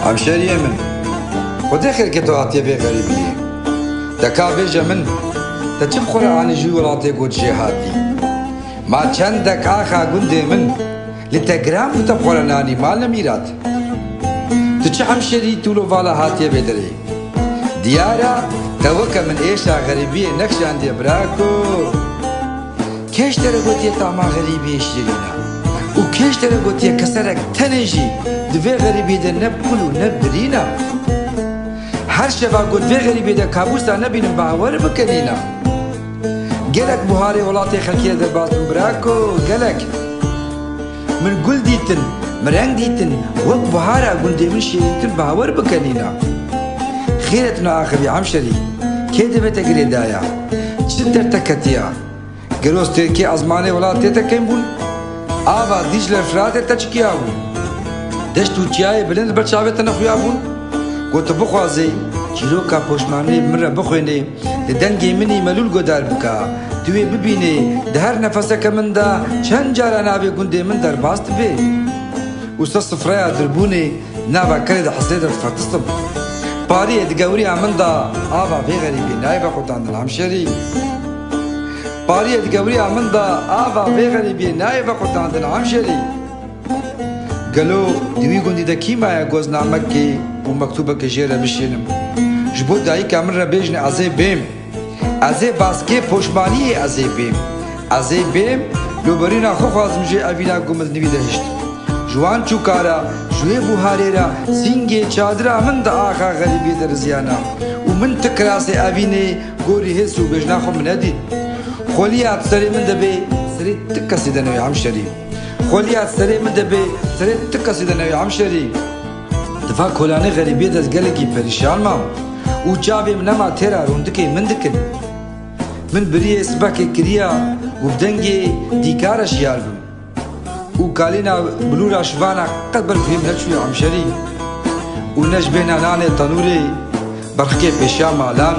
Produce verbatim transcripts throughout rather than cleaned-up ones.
Hemşeriyê min, Xwedê xêrkê to hatiye vê xerîbiyê. Te ka bêje min, te çi bi xwe re anî ji wî welatê got jê hatî? Ma çendek axa gundê min, li te giran bû te bi xwe re nanî, malim Mîrat. Tu çi hemşerî tûlo vala hatiye vê derê? Diyar e, te weke min êşa xerîbiyê nekişandiye birako. Kê ji te re gotiye tama xerîbiyê şîrîn e? Û kê ji te re gotiye keserek tenê jî di vê xerîbiyê de ne bi kul û ne bi birîn e? Her şeva got vê xerîbiyê de kabûsa nebînim, bawer bike nîna. Gelek buharê welatê xelkê re derbas bûn birako, gelek. Min gul dîtin, min reng dîtin, wek buhara gundê min şêrîntir, bawer bike nîna. Xêret na axivî hemşerî, kê devê te girêdaya? Çi der te ketiya? Gelo stêrkê ezmanê welatê te kêm bûn? Ava Dîcle Firatê te çikiya bû? Deşt û çiyayê bilind li ber çavê te nexuya bûn? Got tu bixwazê çîroka poşmaniyê bi min re bixwênê, li dengê min î melûl godar bika, tu wê bibînê, di her nefeseke min de çend cara navê gundê min derbas dibe. Û ser sifreya dirbûnê nava kerê di hesrê de difertistim. Pariyê di gewriya min de ava vê xerîbiyê nayê vequrtandin hemşerî. Pariyê di gewriya min de ava vê xerîbiyê nayê vequrtandin hemşerî. Gelo di wî gundî de kî maye goznamekê û mektûbekê jê re bişînim? Ji bo dayika min re bêjin ez ê bêm. Ez ê baskê poşmaniyê ez ê bêm. Ez ê bêm, loberîna xwe xwazim jê evîna ku min di nivî de hişt. Ji wan çûka re, ji wê buharê re, sîngê çadira min di axa xerîbiyê de riziyana û min ti kirasê evînê gorî hês û bêjna xwe min nedît. Xweliya di serê min de bê, serê ti kesî de newê hemşerî. Xweliya di serê min de bê, serê ti kesî de newê hemşerî. Di va kolanê xerîbiyê de ez gelekî perîşan mam û çavê min nema têra rûndikê min dikin. Min biriyê sibekê kiriya û bi dengê dîka re şiyar bim. Û kalîna bilûra şivana qet ber guhê min neçûye hemşerî. Û ne ji bêhna nanê tenûrê, berxikê pêşiya malan,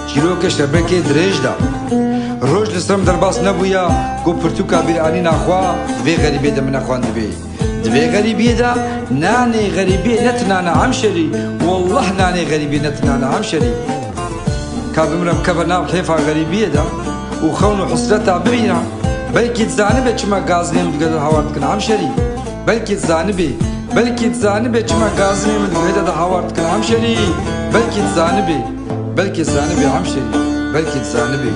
çîrokê şebekê dirêj da. Roj li ser min derbas nebûya ku pirtûka bîranîna xwe vê xerîbê de min nexwendibê. Di vê xerîbiyê de nanê xerîbiyê ne tinana hemşerî. Wallah nanê xerîbiyê ne tinana hemşerî. Ka bimrim keve nav hêfa xerîbiyê de û xewn û hesreta bibîna. Belkî dizanibe çima gazinê min digede hawar dikin hemşerî. Belkî dizanibe, belkî dizanibe çima gazinê min digede de hawar dikin hemşerî. Belkî dizanibe, belkî dizanibe hemşerî. Belkî dizanibe.